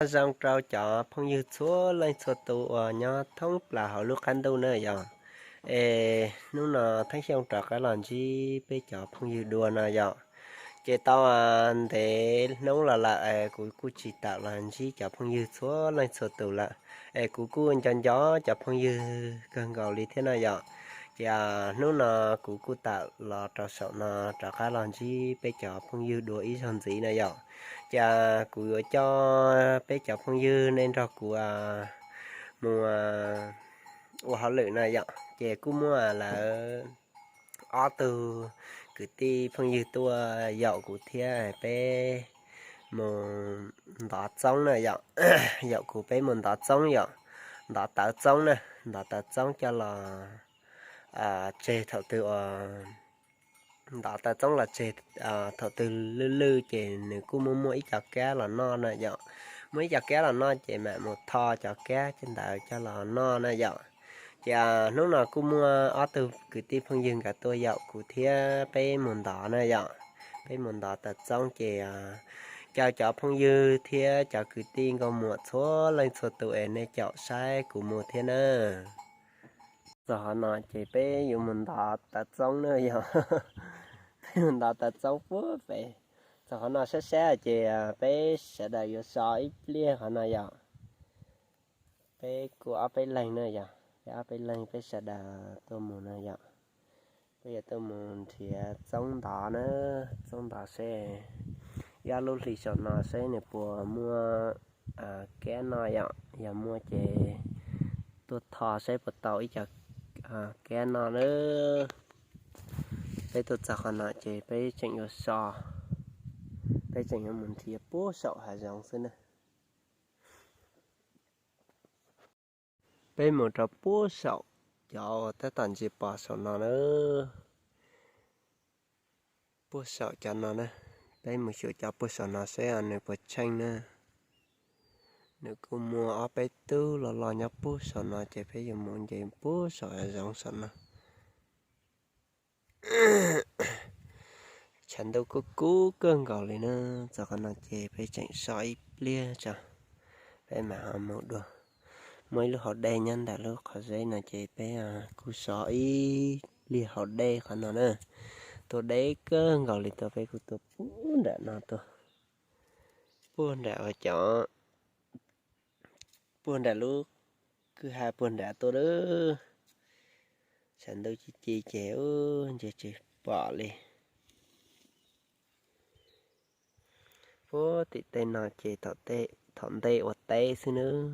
Nyob zoo rau cov phooj ywg txhua leej txhua tus uas nyob thoob plaws hauv lub qab ntuj na yom. Es hnub no Thaib Xyooj rov qab los ntsib peb cov phooj ywg dua no yom. Ces tau ntev hnub los lawm es kuv kuj tsis tawm los ntsib cov phooj ywg txhua leej txhua tus lawm. Es kuv kuj nco nco cov phooj ywg kawg nkaus li thiab no yom. Ces hnub no kuv kuj tawm los rau saum no rov qab los ntsib peb cov phooj ywg dua ib zaug ntxiv no yom. Ces kuv yuav coj peb cov phooj ywg nej nrog kuv mus ua hauj lwm no yom. Ces kuj muaj lawv ob tug kwv tij phooj ywg tuaj yaum kuv thiab peb mus ntov txoob na yom. Yaum kuv peb mus ntov txoob yom, ntov tawv txoob na, ntov tawv txoob coj los tseg thaum twg uas ntov tawv txoob los tseg thaum twg lwj lwj ces nws kuj muaj muaj ib co kab los noj na yom. Muaj ib co kab los noj ces mam mus tho cov kab ntawd coj los noj na yom. Ces hnub no kuj muaj ob tug kwv tij phooj ywg nkawd tuaj yaum kuv thiab peb mus ntov na yom. Peb mus ntov tawv txoob ces caw cov phooj ywg thiab cov kwv tij nkauj muam txhua leej txhua tus es nej caum saib kuv mus thiab na. Txog qhov no ces peb yuav mus ntov tawv txoob na yom. Peb mus ntov tawv txoob puag pem. Txog qhov no saib saib ces peb sawv daws yuav so ib pliag qhov no yom. Peb kuj ob peb leeg na yom, peb ob peb leeg peb sawv daws tuaj mus na yom. Peb yuav tuaj mus nrhiav txoob ntov na, txoob ntov seb ib ob lub hlis saum no seb nws puas muaj kab noj yom, yog muaj ces tuaj tho saib puas tau ib co kab noj na. Peb tuaj txog qhov no ces peb tseem yuav so, peb tseem yuav mus nrhiav puag saum hav zoov xwb na. Peb mus rau puag saum cov uas tab tom ntsia pom saum no na. Puag saum cov no na, peb mus xyuas cov puag saum no seb nws puas tsheej na. Nws kuj muaj ob peb tug loj loj nyob puag saum no ces peb yuav mus nce puag saum hav zoov saum no. Tshav ntuj kuj kub kawg nkaus li na, txog qhov no ces peb tseem so ib pliag tso, peb mam ho mus dua. Muaj ib lub hauv dej nyob ntawm lub qhov zeb no ces peb kuj so ib pliag hauv dej qhov no na. Tuaj deb kawg nkaus li tuaj, peb kuj tuaj puag nram no tuaj, puag nram cov, puag nram lub kwj ha puag nram tuaj lawm. Tshav ntuj ci ci ces ub ntsej tsis pom li. Puag tim tej no ces thaum ntej ua teb xwb nawb.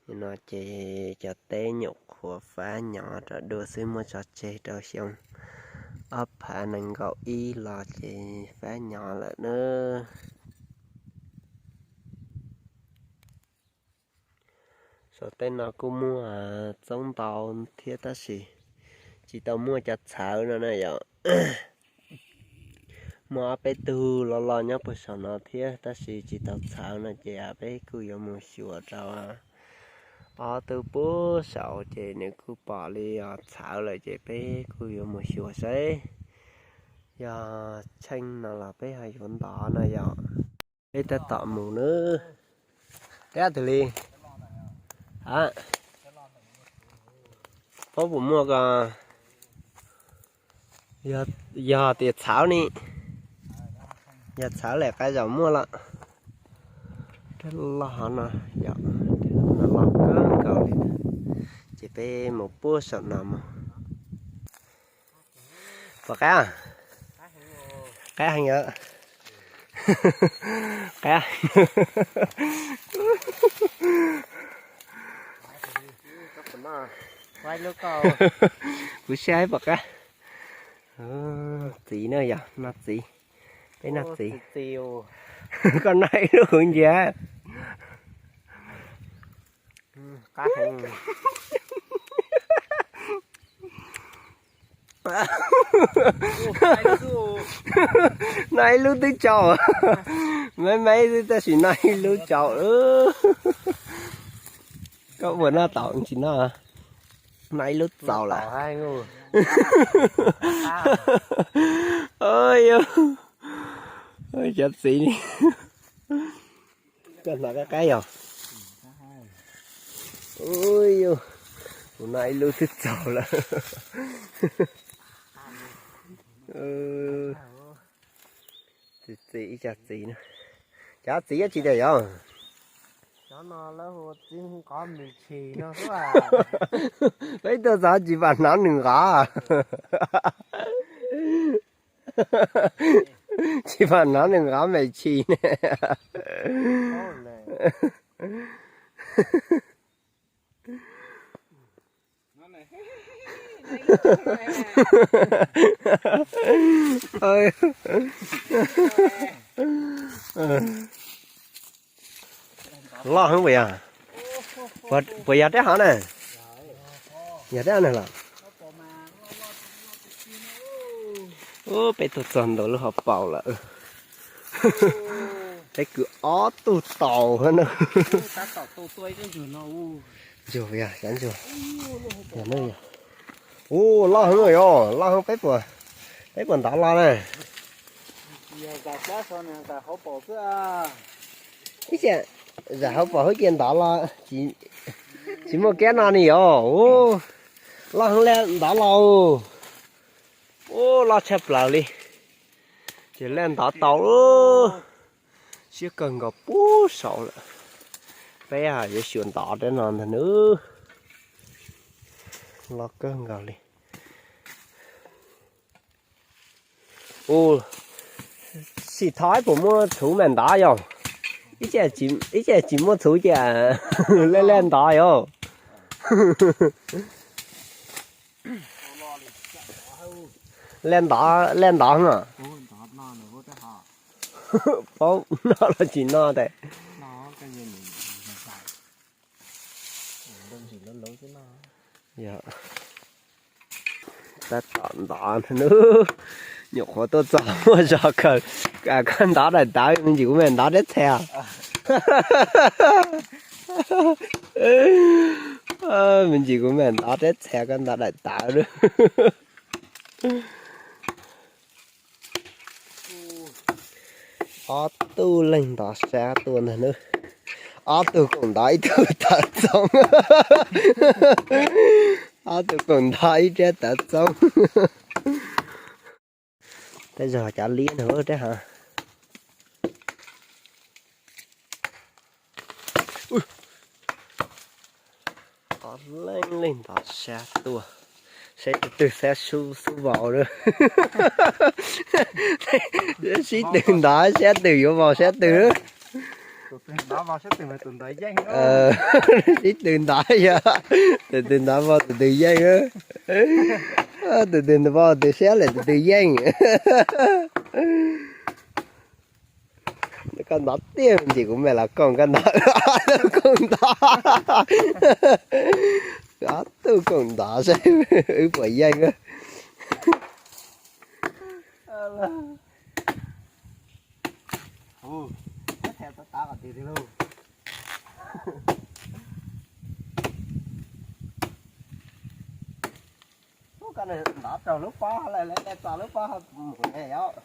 Nim no ces cov teb nyuam qhuav fab nyov rau dua xwb, muaj tso tseg rau xyoo ob phav nees nkaum ib los ces fab nyov lawm nawb. Saum tej no kuj muaj txoob ntau thiab tab sis tsis tau muaj cov txhawv no na yom. Muaj ob peb tug loj loj nyob puag saum no thiab tab sis tsis tau txhawv no ces peb kuj yuav mus xyuas rau ob tug puag saum ces nws kuj pom li os txhawv lawm ces peb kuj yuav mus xyuas saib yog tsheej no los peb ho yuav ntov no yom. Peb tab tom mus nawb. Qab twg li? A, paub puas muaj ko? Yog tias txhawv ne, yog txhawv lawm qab zaum muaj lawm. Rab loj no, no loj kawg nkaus li. Ces peb mus puag saum no mus. Pom qab, qab heev, qab. Kuv saib pom qab. Txiv na yog no txiv, peb noj txiv. Koj noj ib lub kuv ntsia. Noj ib lub twb tsaus, me me xwb tab sis noj ib lub tsaus. Koj ua noj tau tsis noj, noj ib lub txaus lawm. Cov txiv ne. Koj hnov qab qab yog? Ui, tus no ib lub twb txaus lawm. Txiv, txiv, ib co txiv na. Cov txiv yog tsis tiag yog? Peb tuaj txog tsis pom hnov nws nqov. Tsis pom hnov nws nqov me tshis ne. Loj heev puas yog? Puas yog rab hov na? Yog rab hov na los? Ub, peb tuaj txog ntua lub hauv paus lawm. Peb kwv ob tug taus na. Ntsuag, yog cov ntsuag. Ub, loj heev yog, loj heev, peb puas, peb puas ntov los na? Ib ce, zam hauv paus hub cia ntov los, tsis muaj kiab no ni yog. Ub, loj heev li ntov los. Ub, loj tshaj plaws li. Ces laj ntov tau lawm. Siab kawg nkaus puag saud lawm. Peb yuav xyuas ntov rab no ntag nawb. Loj kawg nkaus li. Ub, xim thov puas muaj txhuv mam ntov yog? Ib ce tsis muaj txhuv ces laj laj ntov yog. Laj ntov, laj ntov no. Paub noj los tsis noj tes. Yog, tab tom ntov ntag nawb. Nyuam qhuav tuaj txog muaj zog kawg, koj ntov daim tawv, me ntsis kuv mam ntov rab txhais. Me ntsis kuv mam ntov rab txhais, koj ntov daim tawv lawm. Ob tug leeg ntov sab tuaj ntag nawb. Ob tug koom ntov ib tug tawv txoov. Ob tug koom ntov ib rab tawv txoov. Tej zaum cov liab ntag rab hov. Ob leeg leeg ntov sab tuaj, saib tus twg xab xub xub vau lawm. Sib tw ntov saib twg yuav vau saib twg. Sib tw ntov yog tus twg ntov vau tus twg yeej. Tus twg ntov vau tus twg siab lawm tus twg yeej. Koj ntov tiag, me ntsis kuv mam los koom koj ntov. Ob tug koom ntov, ob tug koom ntov saib wb puas yeej. Ntov rau lub pob lawm, lawv txo lub pob mus ne os.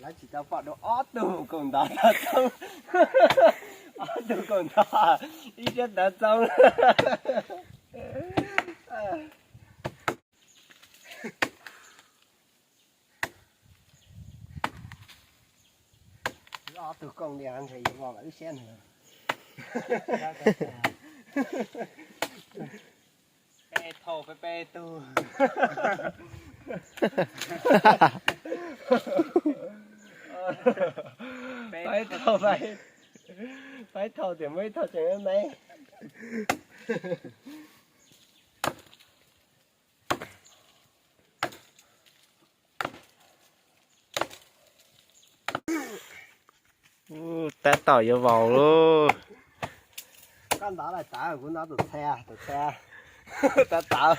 Lawv tsis tau pom dua ob tug koom ntov tau txoov. Ob tug koom ntov ib rab tawv txoov. Ob tug koom li ntshe yuav vau lawm wb siab ntag. Peb thauj peb peb tug. Peb thauj, peb thauj tias muaj ib thauj tseem me. Tab tom yuav vau lauj. Koj ntov daim tawv, kuv ntov tus txhais, tus txhais. Tab tom.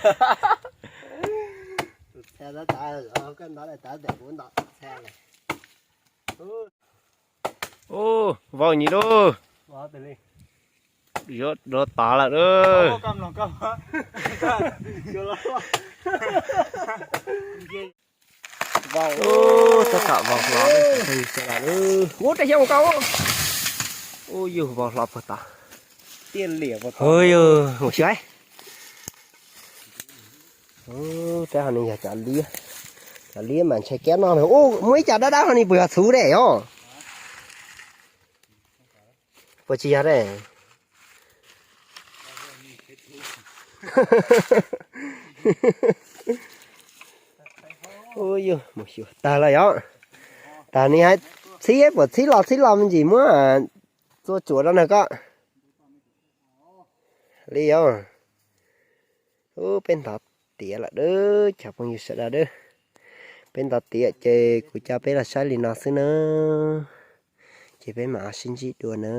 Ub, vau nyim lauj. Yuav rov tod lawm lauj. Ub, tab tom vau hlo. Ub, rab xyoob koj. Ub, yus vau hlo puag tod. Ub, yus mus xyuas. Ub, rab ho ni yog cov liab. Cov liab mas ntshai kiab noj na. Ub, muaj ib co dawb dawb ho ni puas yog txhuv dej os? Puas tsis yog dej? Ub, yus mus xyuas tag lawm yom. Tag ni hais txhib puas txhib los txhib los me ntsis muab txua tsuav rau nag koj. Li yom. Ub, peb ntov tiav lawm dawb cov phooj ywg sawv daws dawb. Peb ntov tiav ces kuv coj peb los saib li no xwb na. Ces peb mam sib ntsib dua na.